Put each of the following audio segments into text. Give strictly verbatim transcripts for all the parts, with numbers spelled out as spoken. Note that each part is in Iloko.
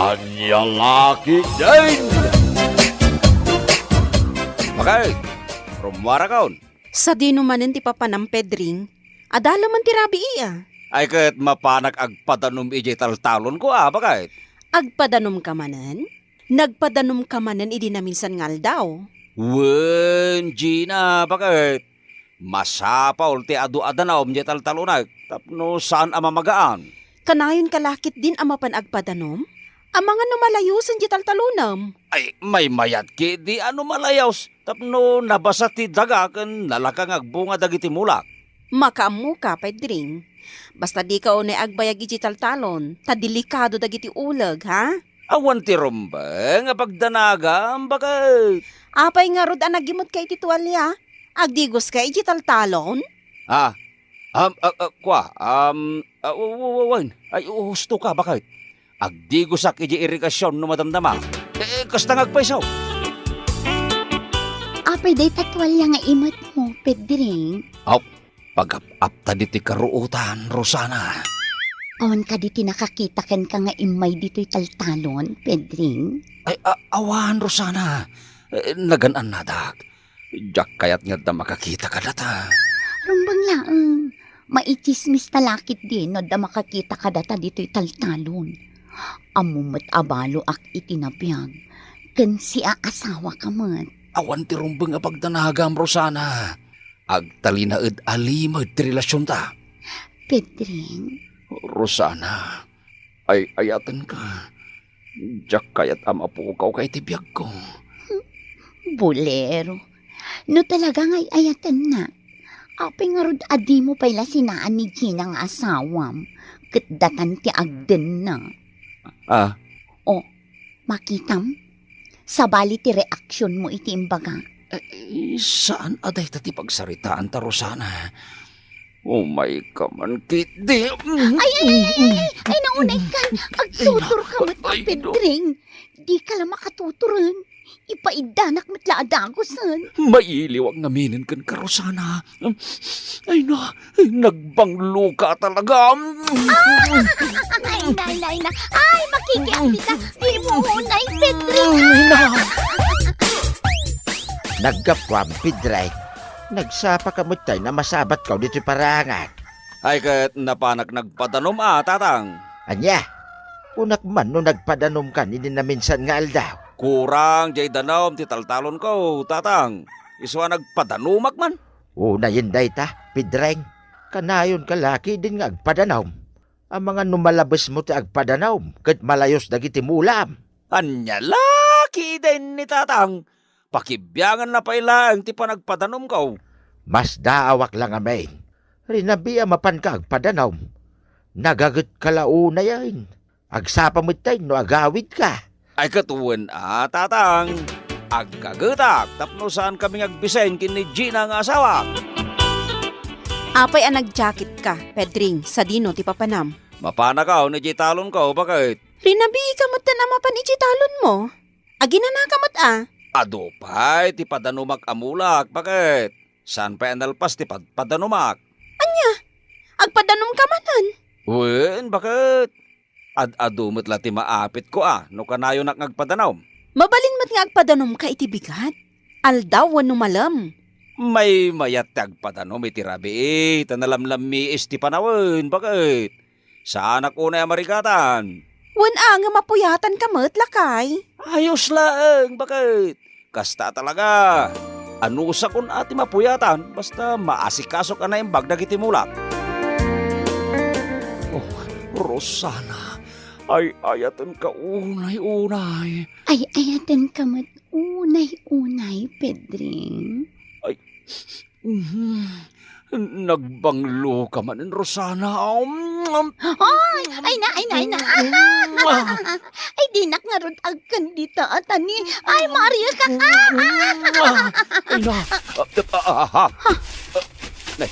Ania la ketdin? Bakit? Rummuarakon. Sadino manen ti papanam, Pedring? Adala man ti rabii, a. Ay, ket mapanak agpadanom idiay taltalonko, a, bakit? Agpadanomka manen? Nagpadanomka manen idi naminsan nga aldaw? Wen, Gina, bakit? Masapul ti adu a danum diay taltalonek tapno saan a mamagaan. Kanayonka la ketdin a mapan agpadanom? Amangan no malayusen diay taltalonem. Ay, maymayat ketdi a no malayus tapno nabasa ti daga ken nalaka nga agbunga dagiti mulak. Makaammoka, Pedring. Basta dika unay agbayag idiay taltalon, ta delikado dagiti uleg, ha? Awan ti rumbeng a pagdanagam, bakit? Apay ngarud a nagimutka iti tualia? Agdigoska idiay taltalon? Ah, um, ah, ah, kua, um, ah, wa-, wa-, wa-, wen. Ay, husto ka, bakit? Agdigosak idiay irigasion no madamdama. Eh, kasta nga agpayso. Apay dayta tualia nga imetmo, Pedring? Aw, pagap-apta ditoy karuotan, Rosana. Awan kadi ti nakakita kenka nga immay ditoy taltalon, Pedring? Ay, a-, awan, Rosana. Eh, nagan-annadak. Diak kayat nga adda makakita kadata. Rumbeng laeng. Maitsismis ta la ketdin no adda makakita kadata ditoy taltalon. Ammom met a baloak iti nabiag, ken siaasawaka met. Awan ti rumbeng a pagdanagam, Rosana. Agtalinaed a limed ti relasionta. Pedring? Rosana, ay-ayatenka. Diak kayat a mapukawka iti biagko. Bolero, no talaga nga ay-ayatenna, apay ngarud a dimo pay la sinaan ni Gina nga asawam, ket datan ti agdenna? Ah. O, makitam? Sabali ti reaksionmo iti imbaga. Eh, saan a dayta ti pagsaritaanta, Rosana. Umayka man ketdi. Ay, ay, ay, ay, ay, ay, naunay kan. Agtuturka met, ay, no. Pedring. Dika la makatuturen. Ipaiddanak met la a dagusen. Mailiwak ngamin kenka, Rosana. Ay na, ay, nagbangloka talaga. Ah! Ay na, ay na, ay na. Ay, makikiapita. Di mo unay, Pedring. Ay na. Naggapuam, Pedring. Nagsapaka met tay a masabatko ditoy paraangan. Ay, ket napanak nagpadanom a, Tatang. Ania? Kunak man no nagpadanomkan idi naminsan nga aldaw. Kurang diay danum ti taltalonko, Tatang. Isu a nagpadanomak man. Unayen dayta, Pedring. Kanayonka la ketdin nga agpadanom. Amangan no malabesmo ti agpadanom ket malayus dagiti mulam. Ania la ketdin ni Tatang? Pakibianganna pay laeng ti panagpadanomko. Masdaawak la ngamin. Rinabii a mapanka agpadanom. Nagagetka la unayen. Agsapa met tay no agawidka. Ay, ket wen a, Tatang. Aggagetak tapno saankami nga agbisen ken ni Gina nga asawak. Apay a nagjaketka, Pedring, sadino ti papanam? Mapanakon idiay talonko, bakit? Rinabiika met a mapan idiay talonmo. Aginanaka met a. Adu pay ti padanomak a mulak, bakit? Saan pay a nalpas ti padpadanomak? Ania? Agpadanomka manen? Wen, bakit? Ad-adu met la ti maapitko a no kanayonak nga agpadanom. Mabalin met nga agpadanomka iti bigat, aldaw wenno malem. Maymayat ti agpadanom iti rabii, ta nalamlammiis ti panawen, bakit? Saanak unay a marigatan. Wen a, ngem mapuyatanka met, lakay. Ayos laeng, bakit? Kasta talaga. Anusakon a ti mapuyatan, basta maasikasok a naimbag dagiti mulak. Oh, Rosana, ay-ayatenka unay-unay. Ay-ayatenka met unay-unay, Pedring. Ay, mhm. Nagbangloka manen, Rosana. Um, um, Ay, ay na, ay na, ay na. Mm. Ay, dinak ngarud agkan dita, Atani. Ay, Maria ka. Mm. Ay na. Ah, ah, ah, ah. Nay,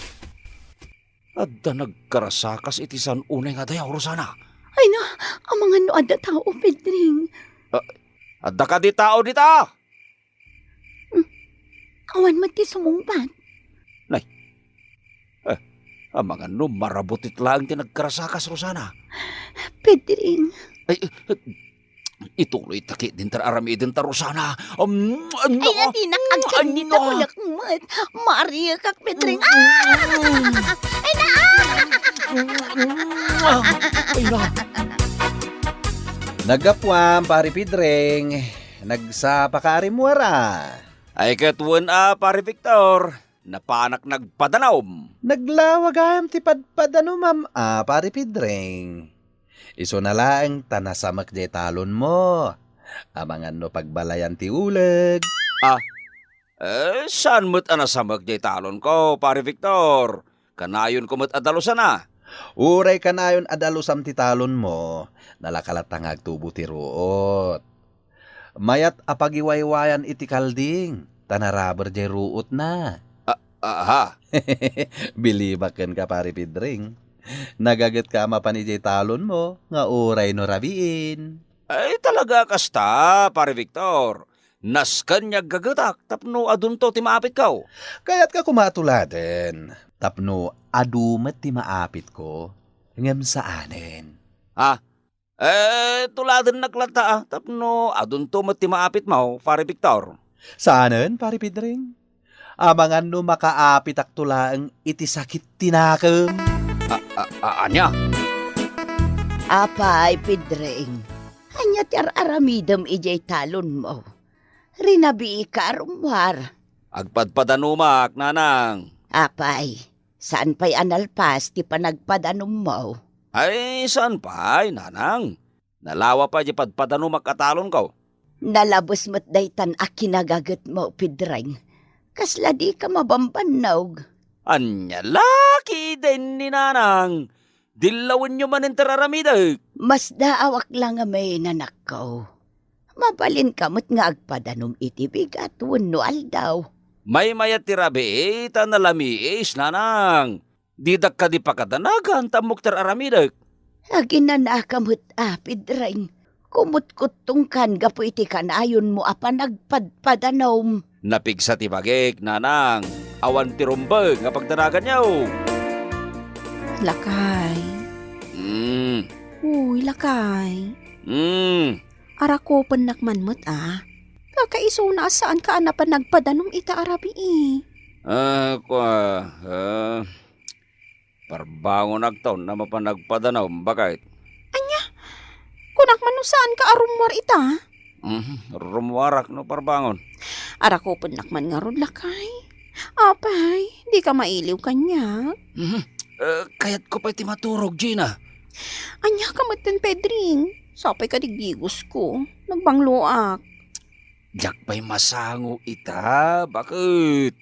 adda nagkarasakas iti saan unay nga adayo, Rosana. Ay na, amangan no adda tao, Pedring. Ah, adda kadi tao dita? Hmm. Awan met ti sumungbat. Nay. Eh, amangan no marabutit laeng ti nagkarasakas, Rosana. Pedring. Ay, eh, eh, Ituloy ta ketdin ti ar-aramidenta, Rosana. Um, ay, na, dinak agkanita, kunak met. Maariakak, Pedring. Ah! Ay, na! Ay, na! Naggapuam, Pari Pedring. Nagsapaka a rimmuar a. Ay, ket wen a, Pari Victor. Napanak nagpadanum. Naglawa gayam ti padpadanumam a, Pari Pedring. Isuna laeng ta nasamek diay talonmo. Amangan no pagbalayan ti uleg. Ah, eh, saan met a nasamek diay talonko, Pari Victor? Kanayonko met a dalusana. Uray kanayon a dalusam ti talonmo, nalaka latta nga agtubo ti ruot. Mayat a pagiwaywayan iti kalding, ta naraber diay ruotna. A-, aha? Bilibak kenka, Pari Pedring. Nagagetka a mapan idiay talonmo nga uray no rabiin. Ay, talaga a kasta, Pari Victor. Nasken nga aggagetak tapno adunto ti maapitko. Kayatka koma a tuladen tapno adu met ti maapitko, ngem saanen. Ha? Eh, tuladennak latta, ah, tapno adunto met ti maapitmo, Pari Victor. Saanen, Pari Pedring? Amangan no makaapitakto laeng iti sakit ti nakem. A-, a-, a-, ania? Apay, Pedring, ania ti ar-aramidem idiay talonmo? Rinabiika a rummuar. Agpadpadanumak, nanang. Apay, saan pay a nalpas ti panagpadanummo? Ay, saan pay, nanang. Nalawa pay diay padpadanumak a talonko. Nalabes met daytan a kinagagetmo, Pedring. Kasla dika mabambannog. Ania la ketdin, nanang? Dillawenyo manen ti ar-aramidek. Masdaawak la ngamin, anakko. Mabalinka met nga agpadanum iti bigat wenno aldaw. Maymayat ti rabii ta nalamiis, nanang. Didak kadi pakadanagan ta ammok ti ar-aramidek. Aginanaka met a, Pedring. Kumutkuttongkan gapu iti kanayonmo a panagpadpadanum. Napigsa ti bagik, nanang. Awan ti rumbeng a pagdanaganyo. Lakay. Mm. Uy, lakay. Mm. Arakupennak man met a. Kakaisuna a saanka a napan nagpadanum ita a rabii. Ah, kua, ah, parbangonakto no mapan nagpadanum, baket. Ania? Kunak man no saanka a rummuar ita? Mhm, rummuarak no parbangon. Arakupennak man ngarud, lakay. Apay, dika mailiw kaniak? Mhm. Eh, kayatko pay ti maturog, Gina. Aniaka metten, Pedring? Sapay kadi gigosko. Nagbangloak. Diak pay masango ita, baket?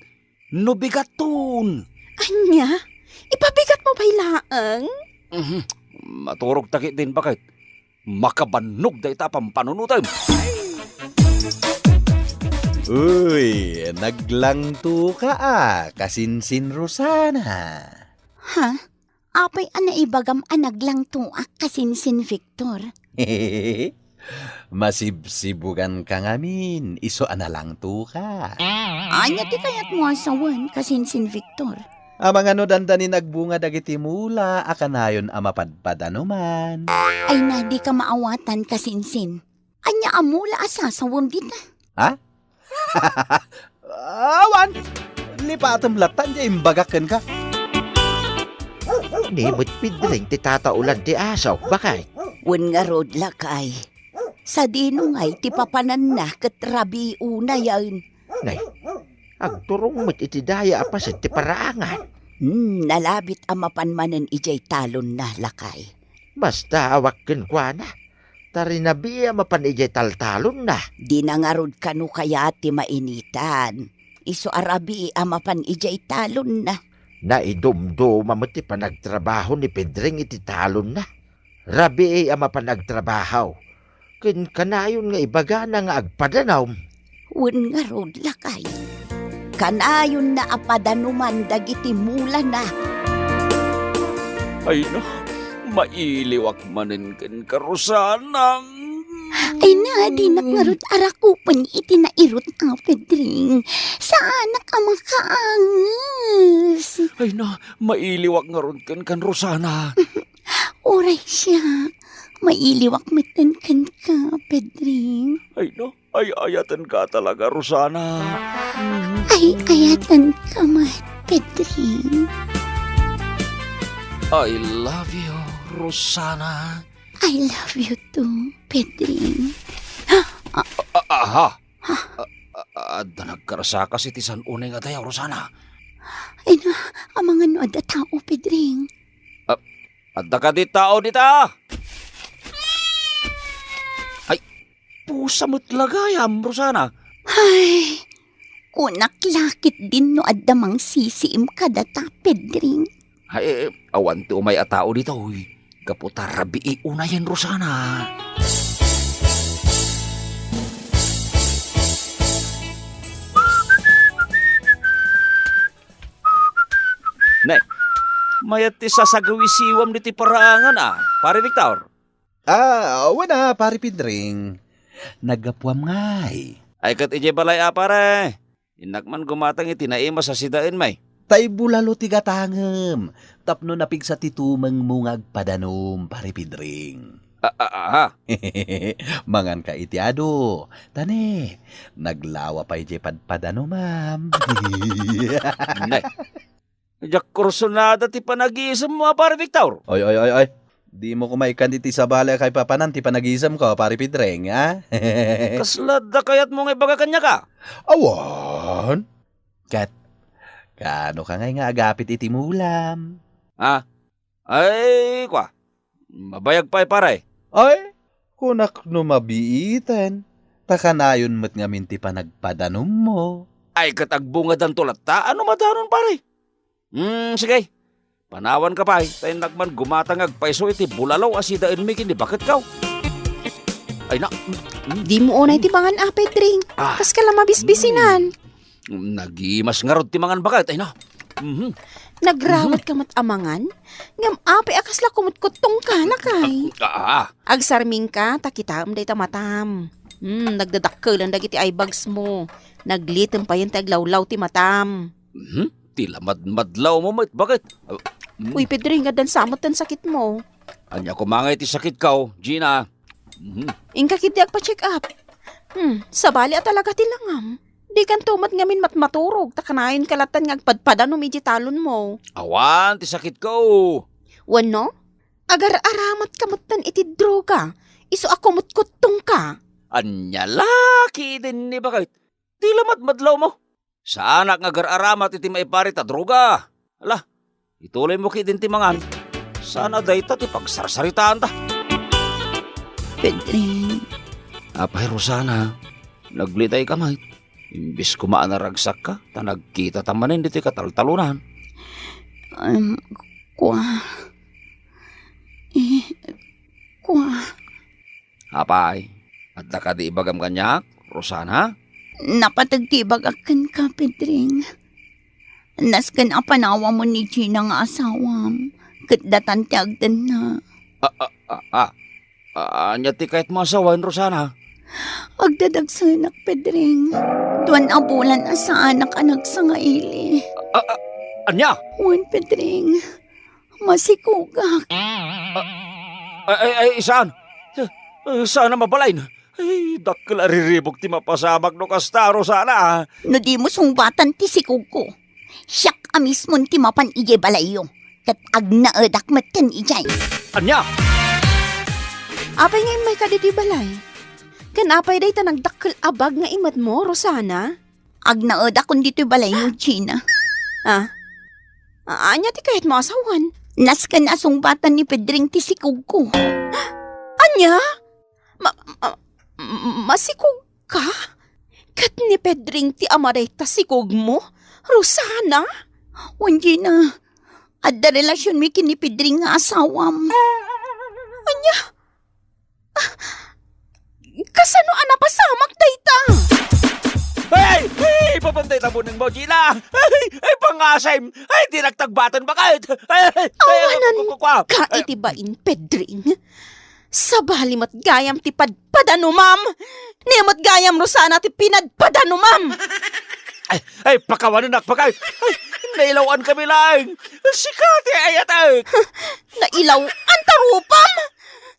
No bigaton. Ania? Ipabigatmo pay laeng? Mhm. Maturogta ketdin, baket. Makabannog dayta a pampanunotem. Uy, naglangtoka a, kasinsin Rosana. Ha? Apay a naibagam a naglangtoak kasinsin Victor? Masibsibuganka ngamin, isu a nalangtoka. Ania ti kayatmo a sawen, kasinsin Victor? Amangan no dandani nagbunga dagiti mula a kanayon a mapadpadanuman. Ay na, dika maawatan, kasinsin. Ania a mula a sasawem dita? Ha? Awan! Lipatem latta diay imbagak kenka. Ni met Pedring ti tataulan ti asaw, baket? Wen ngarud, lakay. Sadino ngay ti papananna ket rabii unayen? Nay, agturong met iti daya a paset ti paraangan. Hmm, nalabit a mapan manen idiay talonna, lakay. Masdaawak kenkuana, ta rinabii a mapan idiay taltalonna. Dina ngarud kano kayat ti mainitan. Isu a rabii a mapan idiay talonna. Naidumduma met ti panagtrabaho ni Pedring iti talonna. Rabii a mapan agtrabaho, ken kanayon nga ibagana nga agpadanum. Wen ngarud, lakay. Kanayonna a padanuman dagiti mulana. Ay na, mailiwak manen kenka, Rosana. Ay na, dinak ngarud arakupen iti nairut a Pedring. Saanak a makaanges. Ay na, mailiwak ngarud kenka, Rosana. Uray siak, mailiwak metten kenka, Pedring. Ay, no? Ay-ayatenka talaga, Rosana. Mm. Ay-ayatenka met, Pedring. I love you, Rosana. I love you too, Pedring. Ah, ah, aha. Ah, ah, adda nagkarsakas iti san-unay nga dayaw, Rosana. Ay na, amangan no adda tao, Pedring. Ah, adda kadi tao dita? Ay, pusa met la gayam, Rosana. Ay, kunak la ketdin no adda mangsisiim kadata, Pedring. Ay, eh, awan ti umay a tao ditoy. Gapu ta rabii unayen, Rosana. Ne, mayat ti sasagawisiwam ditoy paraangan, a, Pare Victor? Ah, wen a, Pare Pedring. Naggapuam ngay. Ay, ket idiay balay a, pare. Innak man gumatang iti naimas a sidaenmi. Tay bulalo ti gatangem tapno napigsa ti tumengmo nga agpadanom, Pare Pedring. Ah, ah, ah, ah. Manganka iti adu. Ta ne, naglawa pay diay padpadanumam. Ne. Diak kursunada ti panagisemmo a, Pare Victor. Oy, oy, oy, oy. Dimo koma ikkan iti sabali a kaipapanan ti panagisemko, Pare Pedring, a? Kasla adda kayatmo nga ibaga kaniak a? Awan. Ket, kaano ka ngay nga agapit iti mulam? A? Ay, kua. Mabayag pay, pare. Ay, kunak no mabiiten. Ta kanayon met ngamin ti panagpadanummo. Ay, ket agbungadanto latta. Ano madanon, pare? Hmm, sige. Panawanka pay, ta innak man gumatang nga agpayso iti bulalo a sidaenmi ken ni baketko. Ay na, mm, mm. Dimo unay ti mangan, a, Pedring. Ah. Kaska la mabisbisinan. Mm. Nagimas ngarud ti mangan baket, ay na. Mhm. Nagrawat ka met a mangan? Ngem apay a kasla kumutkuttongka, lakay? Ah, ah. Agsarmingka, ta kitaem dayta matam. Hmm, nagdadakkelen dagiti eye bags mo. Naglitem payen ti aglawlaw ti matam. Mhm. Ti lamadmadlaw mo met, baket? Ah, mm. Uy, Pedring, addan sa met ti sakit mo. Ania koma ngay ti sakitko, Gina? Mhm. Inka ketdi agpa-check up. Hmm, sabali a talaga ti langam. Dikanto met ngamin matmaturog, ta kanayonka lattan nga agpadpadanom iti talon mo. Awan ti sakitko. Wenno, agar-aramatka metten iti droga, isu a kumutkuttongka. Ania la ketdin ni baket? Ti lamadmadlaw mo. Saanak nga agar-aramat iti maiparit a droga. Ala, ituloy mo ketdin ti mangan. Saan a dayta ti pagsarsaritaanta. Pedring. Apay, Rosana, naglitay ka met. Imbes koma a naragsakka, ta nagkitata manen ditoy kataltalonan. Em, kua. Eh, kua. Apay, adda kadi ibagam kaniak, Rosana? Napateg ti ibagak kenka, Pedring. Nasken a panawamon ni Gina nga asawam, ket datan ti agdenna. A, a, a, a, a, ania ti kayatmo a sawen, Rosana? Agdadagsenak, Pedring. Duan a bulan a saanak a nagsangaili. A, a, ania? Wen, Pedring. Masikogak. Ay, ay, ay, saan? Eh, saan a mabalin? Ay, dakkel a riribuk ti mapasamak no kasta, Rosana. No dimo sungbatan ti sikogko, siak a mismon ti mapan idiay balayyo, ket agnaedak metten idiay. Ania? Apay nga immayka ditoy balay? Ken apay dayta nagdakkel a bag nga imatmo, Rosana? Agnaedakon ditoy balayyo, Gina. Ah? A-, ania ti kayatmo a sawen? Nasken a sungbatan ni Pedring ti sikogko. Ania? Ma-, ma-, masikogka? Ket ni Pedring ti ama dayta sikogmo, Rosana? Wen, Gina, adda relasionmi ken ni Pedring nga asawam. Ania? Ah, kasano a napasamak dayta? Ay! Ay! Ipapantay ta buneng mo, Gina! Ay! Ay, pangasem! Ay, di nagtagbaten, baket! Ay! Ay! Ay! Awanan ku-, ku-, kua-, ka ay, iti bain, Pedring. Sabali met gayam ti padpadanumam! Ni met gayam, Rosana, ti pinadpadanumam! Ay! Ay, pakawanenak, baket! Ay! Nailawan kami laeng! Sika ti ayatek! Nailawan ta rupam?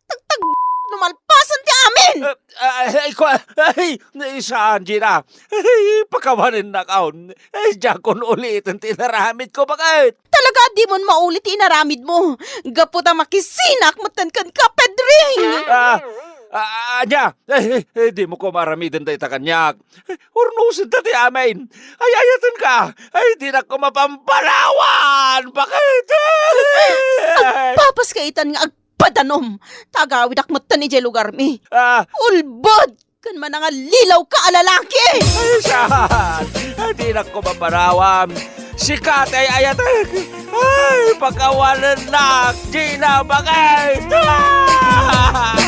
Tagtag-, no malpasen ti amin! Ay, ay, kwa-, ay, saan, Gina? Ay, pakawanennakon. Ay, diakon uliten ti inaramidko, baket? Talaga, dimon maulit ti inaramidmo. Gapu ta makisinak metten kenka, Pedring! Ah, ah, ania? Ay, ay, ay, dimo koma aramiden dayta kaniak. Urnosenda ti amin. Ay, ayatenka. Ay, dinak koma pampanawan. Baket? Agpapaska itan nga agpadanom. Ta agawidak metten idiay lugarmi. Ah. Ulbod! Ken manangalilawka a lalaki! Ay, saan? Ay, dinak koma panawan. Sika ti ay-ayatek. Ay, pakawanennak, Gina, baket? Ah!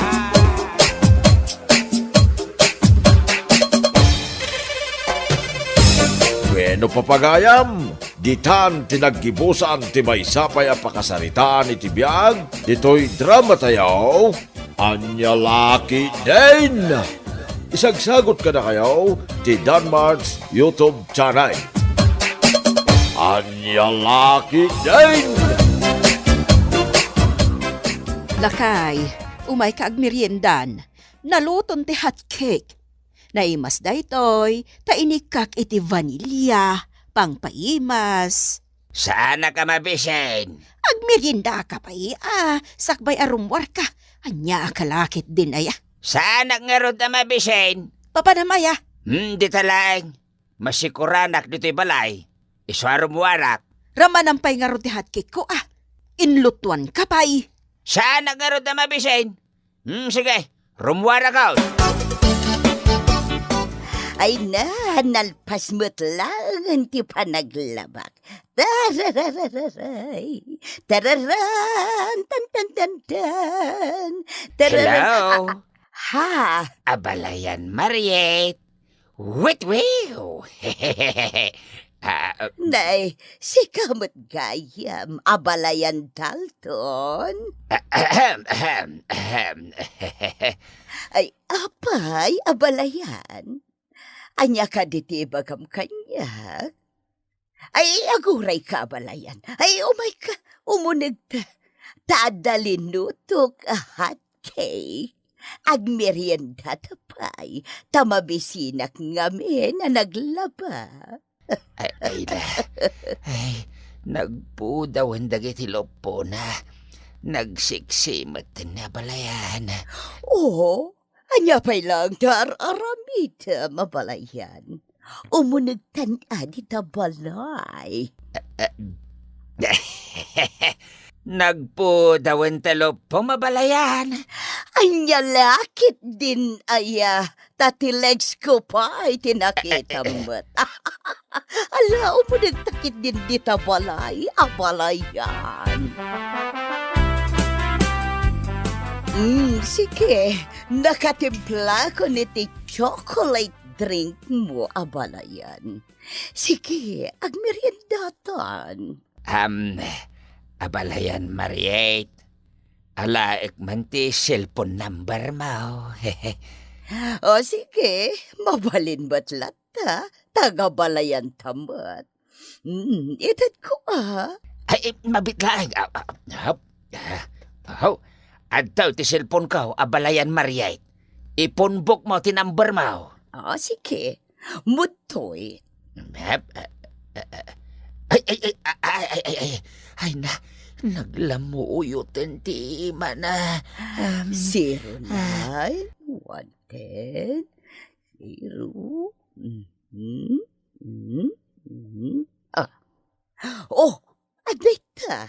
Bueno, papagayam, ditan ti naggibusan ti maysa pay a pakasaritaan iti biag ditoy dramatayo, Ania la ketdin! Isagsagot kadakayo ti Danmart's YouTube channel. Ania la ketdin! Lakay, umayka agmeriendan. Naluton ti hot cake. Naimas daytoy, ta inikkak iti vanilya, pangpaimas. Saanak a mabisin. Agmeriendaka pay, a, sakbay a rummuarka. Ania a kalakit din aya? Saanak ngarud a mabisin. Papanam aya? Hmm, dita laeng. Masikuranak ditoy balay. Isu a rummuarak. Ramanan pay ngarud ti hot cake ko, a. Inlutuanka pay. Saanak ngarud a mabisin. Hmm, sige. Rummuarakon. Ay na, nalpas met laeng ti panaglabak. Tarararay. Tararan, tan, tan, tan, tan. Tararan. Hello? A-, a-, ha? Abalayan, Mariet. Witwiw! Ah, ah. Nay, sika met gayam, Abalayan Dalton? Ahem, ahem, ahem. Ay, apay, Abalayan? Ania kadi ti ibagam kaniak? Ay, agurayka, Abalayan. Ay, umayka, umunegta. Ta adda linutok a hot cake. Agmeriendata pay, ta mabisinak ngamin a naglaba. Ay, ay na. Ay, nagpudawen dagiti luppona. Nagsiksi met ni Abalayan. Oo, ania pay laeng ti ar-aramidem, Abalayan? Umunegtan a dita balay. Nagpudawen ti luppom, Abalayan. Ania la ketdin aya, ta ti legs ko pay ti nakitam met. Ala, umunegta ketdin dita balay, Abalayan. Mm, sige, nakatimplakon iti chocolate drink mo, Abalayan. Sige, agmeriendatan. Am, Abalayan, Mariet. Alaek man ti cellphone number mo. O sige, mabalin met latta, ta agabalayanta met. Mm, itedko a. Ay, eh, mabit laeng. Ah, ah, hop. Ah, oh. Adtoy ti cellphone ko, Abalayan, Mariet. Ipunbok mo ti number mo. Ah, sige. Mudtoy. Mep, eh, eh, eh. Ay, ay, ay, ay, ay, ay, ay. Ay na, naglamuyo ten ti imana. Um, Zero nine, one ten, zero. Mhm, mhm, mhm. Ah. Oh, adda ita.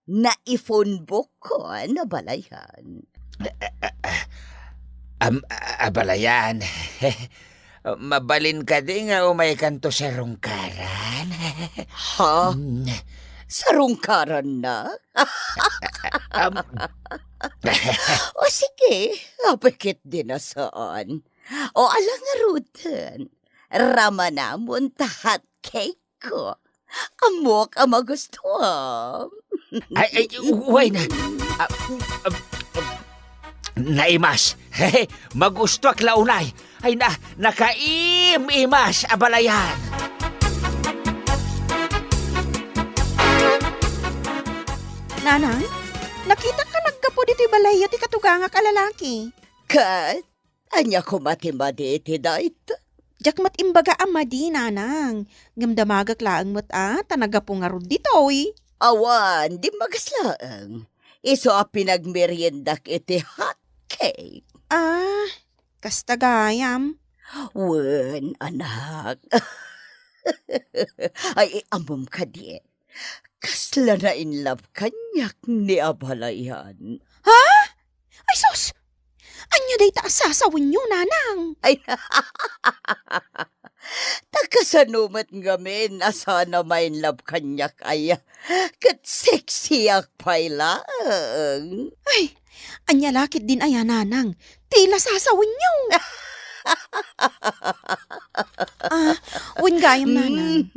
Naipunbokon, Abalayan. Am, a-, Abalayan. Mabalin kadi nga umaykanto sarungkaran? Ha? Mm. Sarungkarannak? Am. O sige, apay ketdin a saan. O ala ngaruden, ramanamon ta hot cake ko. Ammok a magustuam. Ay, ay, uway na. Ah, ah, ah, naimas. Magustuak la unay. Ay na, nakaim-imas, Abalayan. Nanang, nakitak a naggapu ditoy balayyo ti katugangak a lalaki. Ket? Ania koma ti madi iti dayta? Diak met imbaga a madi, nanang. Ngem damagek laeng met a, ta naggapu ngarud ditoy. Awan, dimmagas laeng. Isu a pinagmeriendak iti hot cake. Ah, kasta gayam. Wen, anak. Ay, ammom kadi. Kasla na-in love kaniak ni abalayan. Ha? Ay sus! Ania dayta a sasawenyo, nanang? Ay, ta kasano met ngamin a saan a ma-in love kaniak aya? Ket sexyak pay laeng. Ay, ania la ketdin aya, nanang? Tila sasawenyo. Ah, wen gayam, nanang.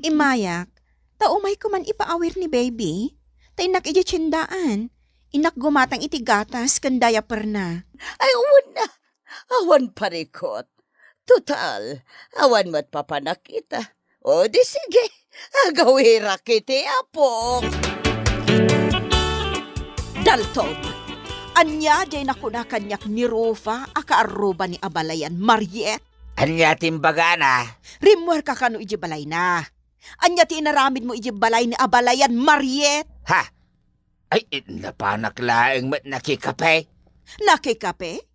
Immayak, ta umayko man ipaawir ni baby. Ta innak idiay tiendaan. Innak gumatang iti gatas ken diaperna. Ay, wen a. Awan parikot. Total, awan met papanak ita. O di sige, agawirak iti apok. Dalton, ania diay nakuna kaniak ni Rufa a kaarruba ni abalayan, Mariet? Ania ti imbagana? Rimmuarka kano idiay balayna? Ania ti inaramidmo idiay balay ni abalayan, Mariet? Ha? Ay, napanak laeng met nakikape. Nakikape?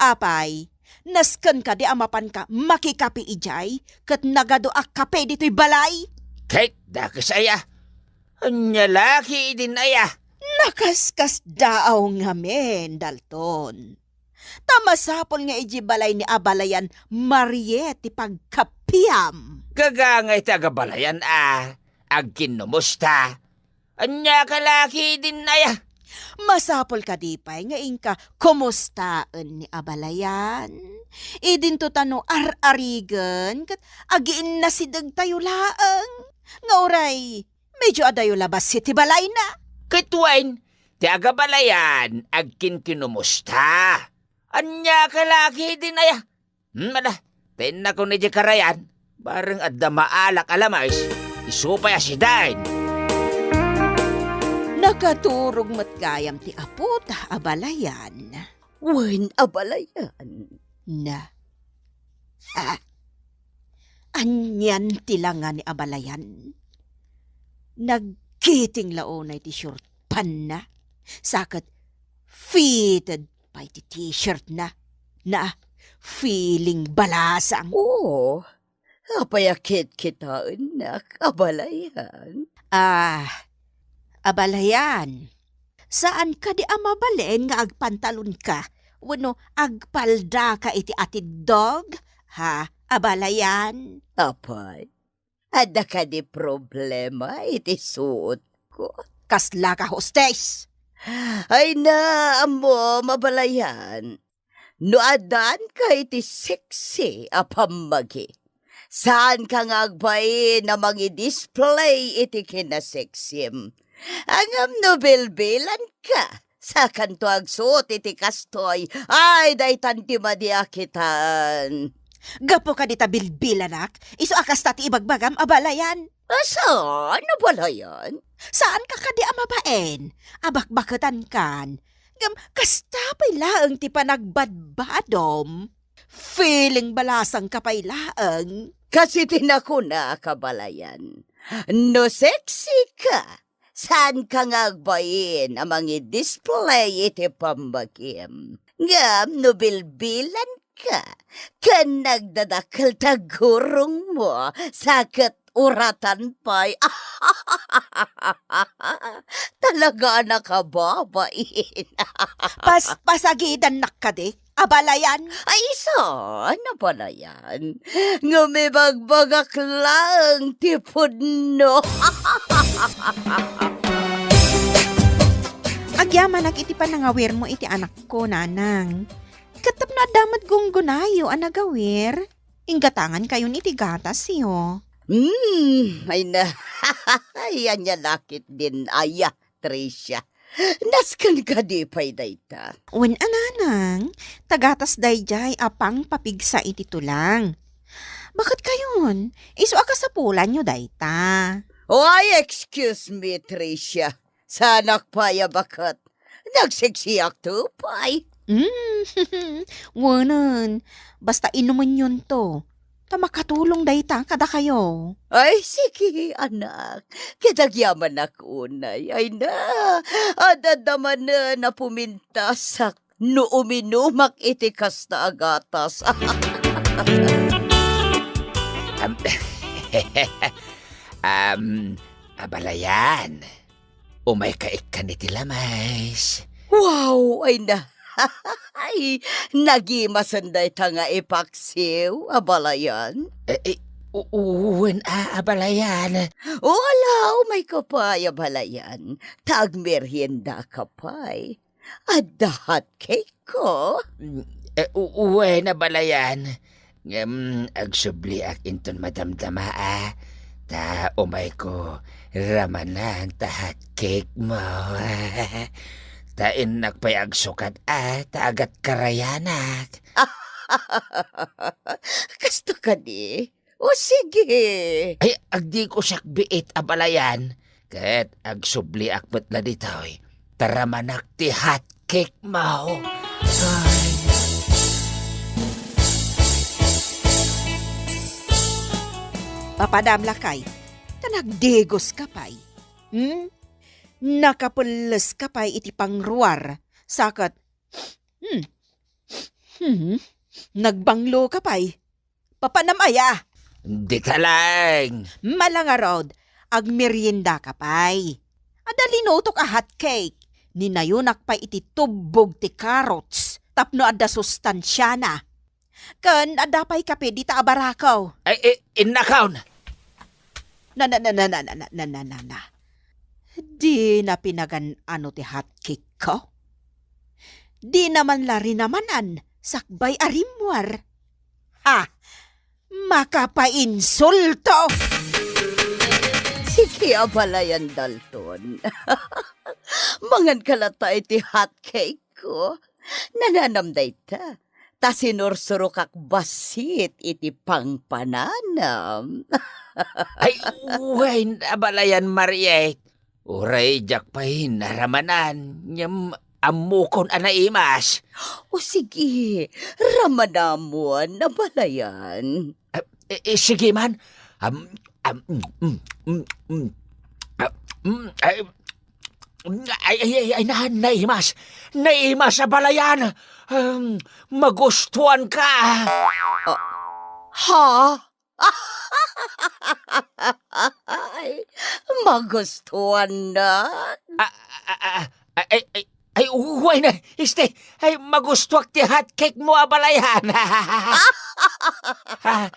Apay, nasken kadi a mapanka makikape idiay, ket nagadu a kape ditoy balay? Ket dakes aya? Ania la ketdin aya? Nakaskasdaaw ngamin, Dalton. Ta masapul nga idiay balay ni abalayan, Mariet, ti pagkapiam. Gagangay ti agabalayan a agkinnumusta. Ania ka la ketdin aya? Masapul kadi pay nga inka kumustaen ni abalayan? Idinto ta no ar-arigen ket agiinnasidegtayo laeng. Nga uray, medio adayo labas iti balayna. Ket wen, ti agabalayan agkinkinumusta. Ania ka la ketdin aya? Hmm, ala, ta innakon idiay karayan, bareng adda maalak a lames, isu pay a sideng. Nakaturog met gayam ti apota, abalayan. Wen, abalayan. Na. Ha? Anian ti langa ni abalayan? Nagkiting la unay ti short panna? Sa ket fitted pay ti t-shirtna. Na, feeling balasang. Oo. Apay a kitkitaennak, abalayan? Ah, abalayan. Saan kadi a mabalin nga agpantalonka wenno agpaldaka iti atiddog? Ha, abalayan? Apay, adda kadi problema iti suotko? Kasla ka, hostes! Ay na, ammom, abalayan. No addanka iti sexy a pammagi, saanka nga agbain a mangi-display iti kinasexim. Ngem no bilbilanka, sakanto agsuot iti kastoy. Ay, daytan ti madi a kitan. Gapu kadi ta bilbilanak, isu a kasta ti ibagbagam, abalayan. Saan, abalayan? Saanka kadi a mabain a bakbaketankan? Ngem kasta pay laeng ti panagbadbadom. Feeling balasangka pay laeng. Kas iti nakunak, abalayan. No sexy ka, saanka nga agbain a mangi-display iti pammagim. Ngem no bilbilanka ken nagdadakkel ti aggurongmo, sa ket uratan pay. Talaga a nakababain. Pas-, pasagidannak kadi, abalayan? Ay, saan, abalayan? Ngem ibagbagak laeng ti pudno. Agyamanak iti panangawirmo iti anakko, nanang. Ket tapno adda met gunggonayo a nagawir, inggatangankayon iti gatasyo. Hmm, ay na. Ay, ania la ketdin aya, Tricia. Nasken kadi pay dayta? Wen a, nanang, ta gatas daydiay a pangpapigsa iti tulang. Baket kayon, isu a kasapulanyo dayta. Why, excuse me, Tricia. Saanak pay a baket. Nagseksiak to pay. Mm, Wenen, basta inumenyonto, ta makatulong dayta kadakayo. Ay, sige, anak. Ket agyamanak unay. Ay na, adda manen a pumintasak no uminumak iti kasta a gatas. Am, am, abalayan. Umayka ikkan iti lames. Wow! Ay na. Ay, nagimasen dayta nga ipaksiw, abalayan. Eh, eh, u-, u-, wen a, abalayan. O, ala, umayka pay, abalayan. Ta agmeriendaka pay. Adda hot cake ko. Mm, eh, u-, uwen, abalayan. Ngem agsubliak inton madamdama a, ta umayko ramanan ta hot cake mo. Ta innak pay agsukat a, ta agat karayanak. Kasto kadi? O sige. Ay, agdiko siak biit, abalayan. Ket agsubliak met la ditoy. Ta ramanak ti hot cake mo. Ay. Papadam lakay, ta nagdigos ka pay. Hmm? Nakapelles ka pay iti pangruar, saket, hmm, hmm, nagbanglo ka pay. Papanam aya? Dita laeng. Mala ngarud, agmerienda ka pay. Adda linutok a hot cake. Ninayonak pay iti tubbog ti carrots tapno adda sustansiana. Ken adda pay kape dita a barako. Ay, eh, innakon. Na, na, na, na, na, na, na, na, na, na. Dina pinagan-ano ti hot cake ko? Dina man la rinamanan sakbay a rimmuar. Ha! Makapainsulto! Sige, abalayan, Dalton. Mangan ka latta iti hot cake ko. Nananam dayta. Ta sinursurokak bassit iti pangpananam. Ay, wen, abalayan, Mariet. Uray diak pay naramanan, ngem ammokon a naimas. O sige, ramanamon, abalayan. Ah, eh, eh, sige man. Am, am, mm, mm, mm, mm. Ah, mm, ay, mm, ay, ay, ay, ay, na, naimas. Naimas, abalayan. Um, magustuhan ka. Ah, ha? Ay, magustuhan na. Ah, ah, ah, ah, ay, ay, ay, uway na, este, ay, magustuak ti hot cake mo, abalayan. Ah,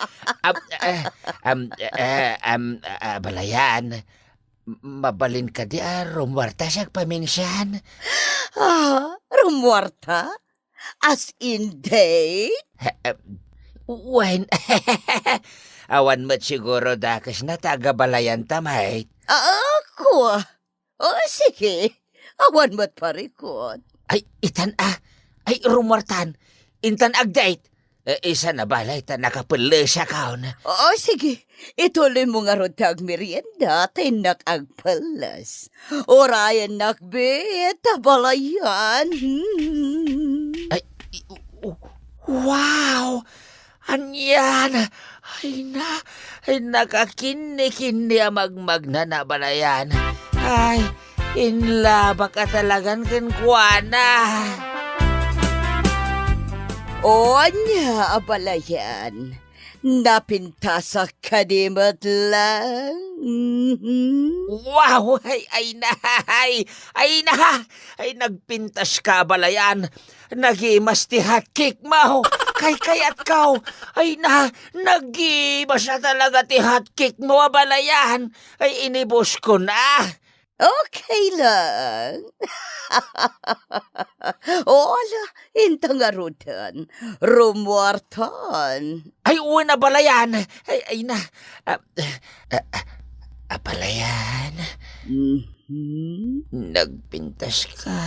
am, eh, am, eh, am, ah, abalayan, m-, mabalin kadi a rumuarta siak paminsan? Ah, rumuarta? As in date? Eh, eh, wen, awan met siguro dakesna ta agabalayanta met. Ah, ako? O, sige. Awan met parikut. Ay, itan a. Ay, rumuartan. Intan ag-date. Eh, isan a balay ta nakapellesakon. O, sige. Ituloy mo ngarud ti agmerienda, ta innak agpelles. Urayennak bet, abalayan. Hmm. Ay, i-, u-, u-, wow! Anian? Ay na, ay nakakinni-kinni a magmagna, abalayan. Ay, inlabak a talagan kenkuana. O, ania, abalayan? Napintasak kadi met lang? Mhm. Wow! Ay, ay na, ay, ay na, ay nagpintas ka, abalayan. Nagimas ti hot cake mo. Kaykayatko. Ay na, nagimas a talaga ti hot cake mo, abalayan. Ay, inibus ko na. Okay lang. O, ala, inta ngaruden. Rumuartan. Ay, wen, abalayan. Ay, ay na. Ah, ah, ah, abalayan. Mhm. Nagpintas ka.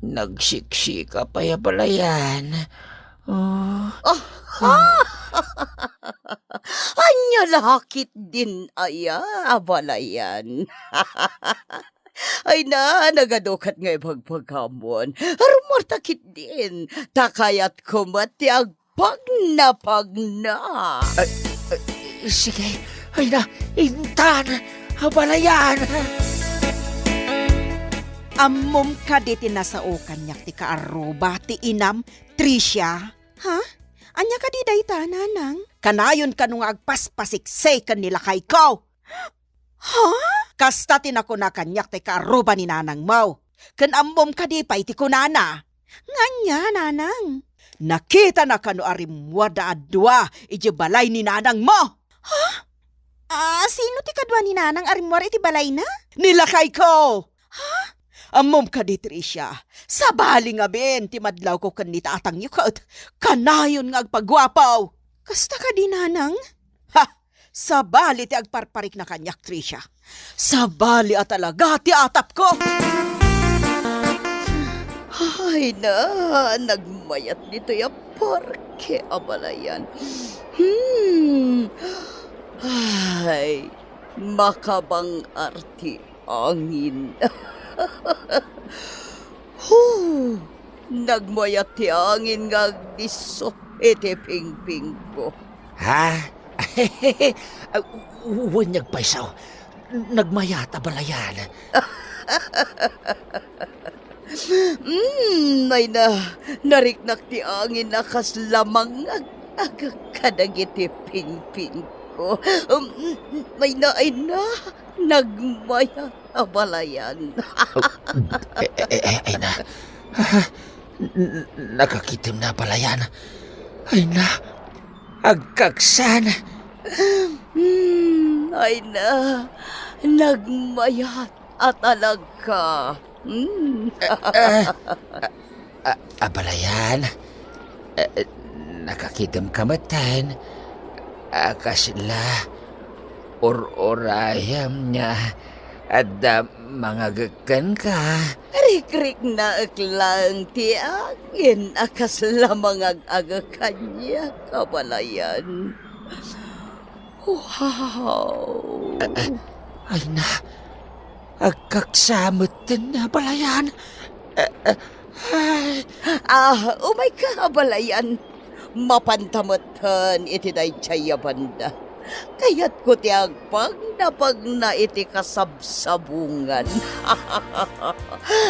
Nagsiksika pay, abalayan. Oh. Oh. Ania la ketdin aya, abalayan? Ay na, nagadu ket nga ibagbagamon. Rummuarta ketdin, ta kayatko met ti agpagnapagna. Ay, ay, sige. Ay na, intan, abalayan. Ammom kadi ti nasao kaniak ti kaarruba ti inam, Tricia? Ha? Ania kadi dayta, nanang? Kanayon kano nga agpaspasiksi ken ni lakayko? Ha? Kasta ti nakuna kaniak ti kaarruba ni nanangmo. Ken ammom kadi pay ti kunana? Nga ania, nanang? Nakitana kano a rimmuarda a dua idiay balay ni nanangmo. Ha? Ah, sino ti kadua ni nanang a rimmuar iti balayna? Ni lakayko! Ha? Ammom kadi, Tricia, sabali ngamin ti madlawko ken ni tatangyo ket kanayon nga agpaguapo. Kasta kadi, nanang? Ha! Sabali ti agparparikna kaniak, Tricia. Sabali a talaga ti atapko. Ay na, nagmayat ditoy a parke, abalayan. Hmm. Ay, makabang-ar ti angin. Huh! Nagmayat ti angin nga agdisso iti pingpingko. Ha? Ah, wen, agpayso. Nagmayat, abalayan. Mm, ay na, nariknak ti angin a kasla mangag-agek kadagiti pingpingko. Mm, ay na, ay na, nagmayat, abalayan. Oh, eh, eh, eh, ay na. Ah, n-, n-, nakakitem na, abalayan. Ay na, agkaksan. Hmm, ay na, nagmayat a talaga. Hmm. Ah, ah, ah, abalayan. Eh, eh, nakakitem ka metten. Ah, kasla, ur-urayam nga adda mangagek kenka. Rikriknaek laeng ti angin a kasla mangag-agek kaniak, abalayan. Wow! Ah, ah, ay na, agkaksa metten, abalayan. Ah, ah, ay. Ah, umayka, abalayan. Mapanta metten iti daydiay a banda. Kayatko ti agpagnapagna iti kasabsabungan.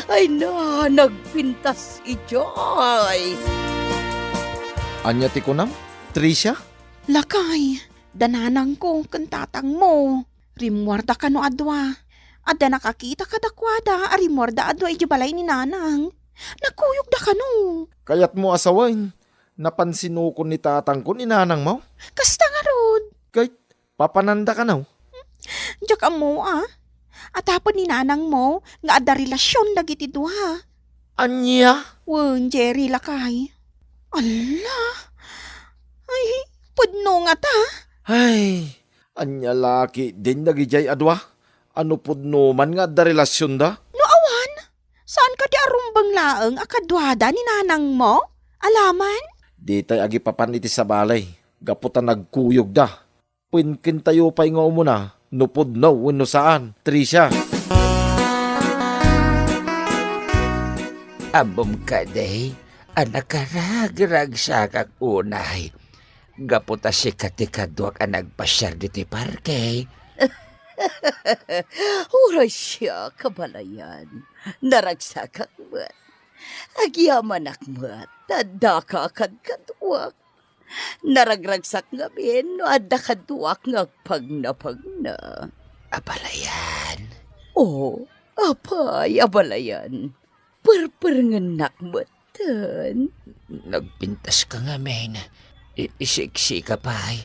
Ay na, nagpintas idiay. Ania ti kunam, Tricia? Lakay, da nanangko ken tatangmo. Rimmuarda kano a dua. Adda nakakita kadakuada a rimmuarda a dua idiay balay ni nanang. Nagkuyogda kano. Kayatmo a sawen, napansinokon ni tatangko ni nanangmo? Kasta ngarud. Ket papananda kano? Diak ammo a. Atapon ni nanangmo nga adda relasion dagiti dua. Ania? Wen, Jerry, lakay. Alla! Ay, pudno ngata. Ay, ania la ketdin dagidiay a dua? A no pudno man nga adda relasionda? No awan, saan kadi a rumbeng laeng a kaduada ni nanangmo? Alaman? Ditay agipapan iti sabali, gapu ta nagkuyogda. Wen, kentayo pay nga umuna no pudno wenno saan, Tricia. Ammom kadi a nakaragragsakak unay, gapu ta sika ti kaduak a nagpasiar ditoy parke. Uray siak, abalayan. Naragsakak met. Agyamanak met ta addaka kadkaduak. Naragragsak ngamin no adda kaduak nga agpagnapagna. Abalayan. O, apay, abalayan. Perperengennak metten. Nagpintaska ngamin. I-, isiksika pay.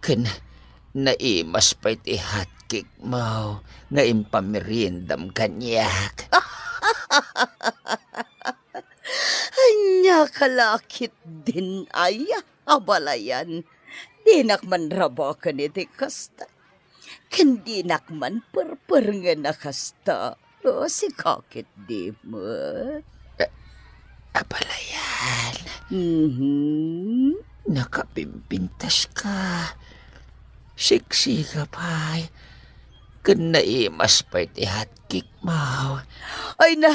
Ken naimas pay ti hotcake mo nga impameriendam kaniak. Ania ka la ketdin aya, abalayan? Dinak man rabaken iti kasta. Ken dinak man perperengen a kasta. O, sika ketdi met. A-, abalayan. Mhm. Nakapimpintaska. Siksika pay. Ken naimas pay ti hotcake mo. Ay na.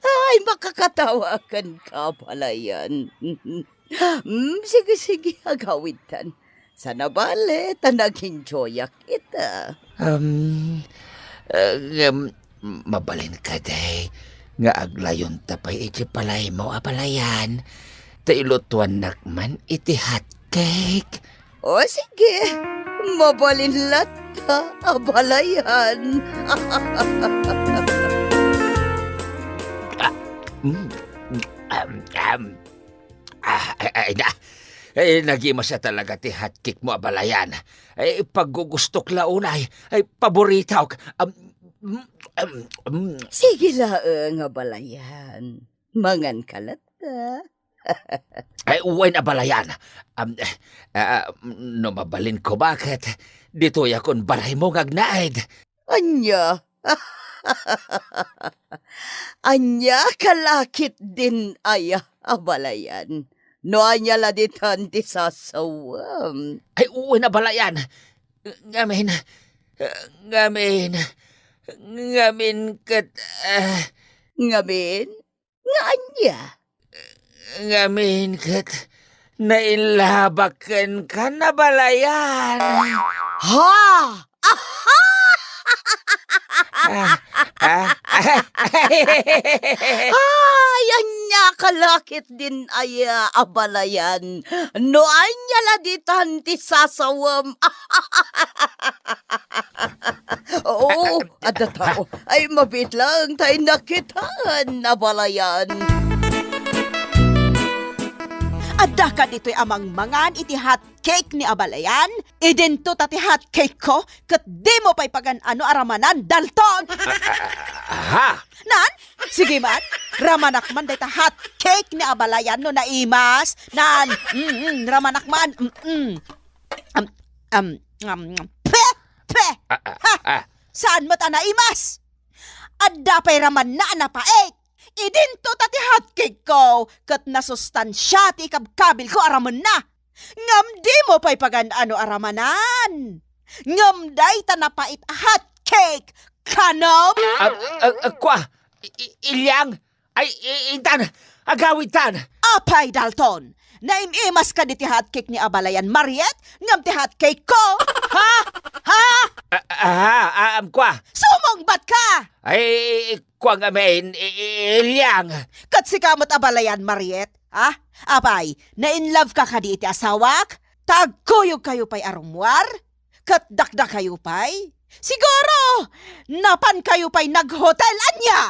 Ay, makakatawa kenka, abalayan. Mm, sige, sige, agawidtan. Saan a bale, ta nag-enjoyak ita. Um, uh, um, mabalin kadi nga aglayonta pay iti balaymo, abalayan. Ta ilutuannak man iti hotcake. O, sige. Mabalin latta, abalayan. Ah, mm, mm, am, am. Ah, ay, ay, na. Eh, nagimasa talaga ti hotcake mo, abalayan. Eh, paggugustok la unay. Ay, paboritok. Am, mm, am, mm. Sige laeng, abalayan. Mangan ka latta. Ay, wen, abalayan. Am, eh, ah, no mabalin ko, baket ditoy akon balaymo nga agnaed. Ania? Ania ka la ketdin aya, abalayan? No ania la ditan ti sasawem? Ay, wen, abalayan. Ngamin, ngamin, ngamin ket, ah, Ngamin? Nga ania? Ngamin ket nainlabak kenka, abalayan. Ha? Aha! Ah, ah, ah. Ay, ania ka la ketdin aya, abalayan? No ania la ditan ti sasawem? Oo, adda tao. Ay, mabiit laeng ta innak kitaan, abalayan. Adda kaditoy a mangmangan iti hot cake ni abalayan? Idinto ta ti hot cake ko, ket dimo pay pagan-ano a ramanan, Dalton. Ah, ah, ah, ha? Nan? Sige man, ramanak man dayta hot cake ni abalayan no naimas. Nan, mm, mm, ramanak man. Mm, mm. Am, am, am, pe, pe! Ah, ah, Ha? ah. Saan met a naimas? Adda pay ramanna a napait. Idinto ta ti hot cake ko, ket nasustansia ti ikabkabil ko a ramenna. Ngem dimo pay pagan-ano a ramanan. Ngem dayta napait a hot cake, kanem? Ah, ah, ah, kua, I-, I-, Ilyang, ay, i-, intan, agawidtan. Apay, Dalton, naim-imas kadi ti hot cake ni abalayan, Mariet, ngem ti hot cake ko? Ha? Ha? Ah, ah, ah, ah, kua. Sumungbat ka! Ay, kua ngamin, i-, i-, Ilyang. Ket sika met abalayan, Mariet, ha? Apay, na-in love ka kadi iti asawak? Ta agkuyog kayo pay a rummuar? Ket dakdakayo pay? Siguro, napan kayo pay naghotel, ania?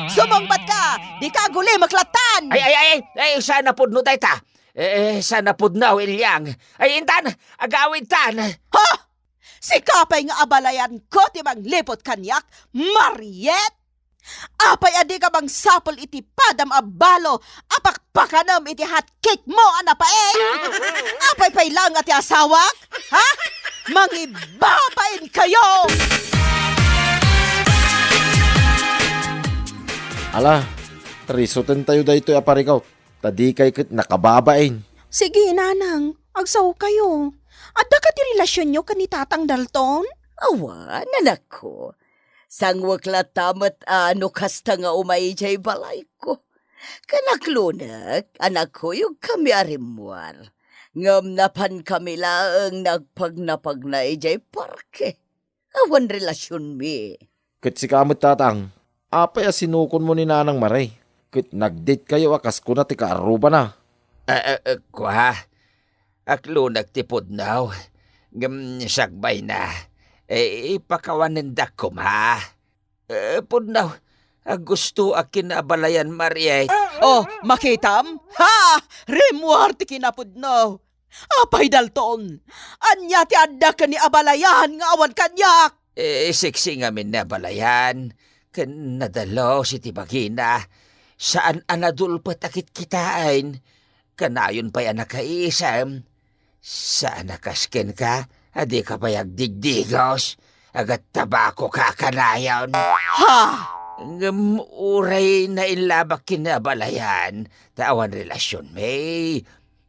Sumungbat ka, di ka agulimek lattan! Ay, ay, ay, ay, saan a pudno dayta? Eh, eh, saan a pudno, Ilyang? Ay, intan, agawidtan. Ha? Sika pay nga abalayan ko ti mangliput kaniak, Mariet? Apay a dika mangsapul iti padam a balo a pakpakanem iti hot cake mo a napait? Apay pay laeng a ti asawak? Ha? Mangibabain kayo! Ala, trisuten tayo daytoy a parikaw, ta dikay ket nakababain. Sige, nanang, agsaokayo. Adda kadi relasionyo ken ni Tatang Dalton? Awan, anakko. Sangwek latta met a no kasta nga umay idiay balayko. Ken aklonek a nagkuyogkami a rimmuar. Ngem napankami laeng nagpagnapagna idiay parke. Awan relasionmi. Ket sika met, Tatang, apay a sinukonmo ni Nanang Mare? Ket nag-date kayo a kas kuna ti kaarrubana. Eh, eh, eh, kua, aklonek ti pudno. Ngem sakbayna, eh, ipakawanendak koma. Eh, pudno, agustoak ken ni abalayan, Mariet. Oh, makitam? Ha! Rimmuar ti kinapudno. Apay, Dalton, ania ti adda ken ni abalayan nga awan kaniak? Eh, seksi ngamin ni abalayan, ken nadalus iti bagina. Saan a nadulpet a kitkitaen. Kanayon pay a nakaisem. Saan a kas kenka a dika pay agdigdigos, agattabako ka kanayon. Ha? Ngem uray nainlabak ken ni abalayan, ta awan relasionmi.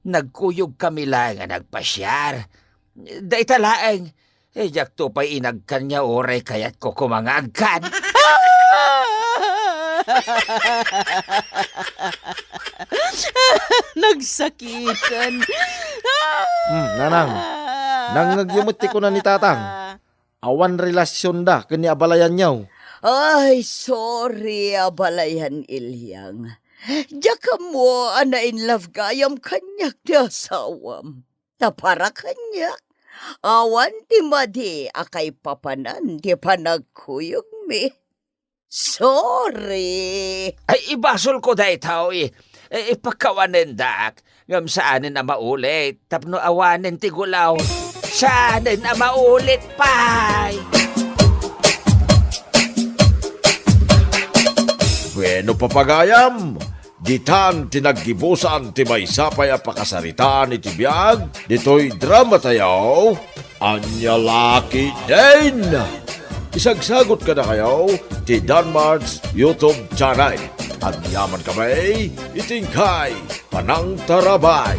Nagkuyogkami laeng a nagpasiar. Dayta laeng, eh, diakto pay inagkan nga uray kayatko koma nga agkan. Nagsakitan. Hmm, nanang, nangngegyo met ti kuna ni tatang. Awan relasionda ken ni abalayanyo. Ay, sorry, abalayan, Ilyang. Diak ammo a na-in love gayam kaniak ti asawam. Ta para kaniak, awan ti madi a kaipapanan ti panagkuyogmi. Sorry. Ay, ibasolko daytoy. Eh, ipakawanendak. Ngem saanen a maulit tapno awanen ti gulaw. Saanen a maulit pay. Bueno, papagayam, ditan ti naggibusan ti maysa pay a pakasaritaan iti biag ditoy dramatayo. Ania la ketdin! Isagsagot kadakayo ti Danmart's YouTube channel. Agyaman kami iti inkay panangtarabay.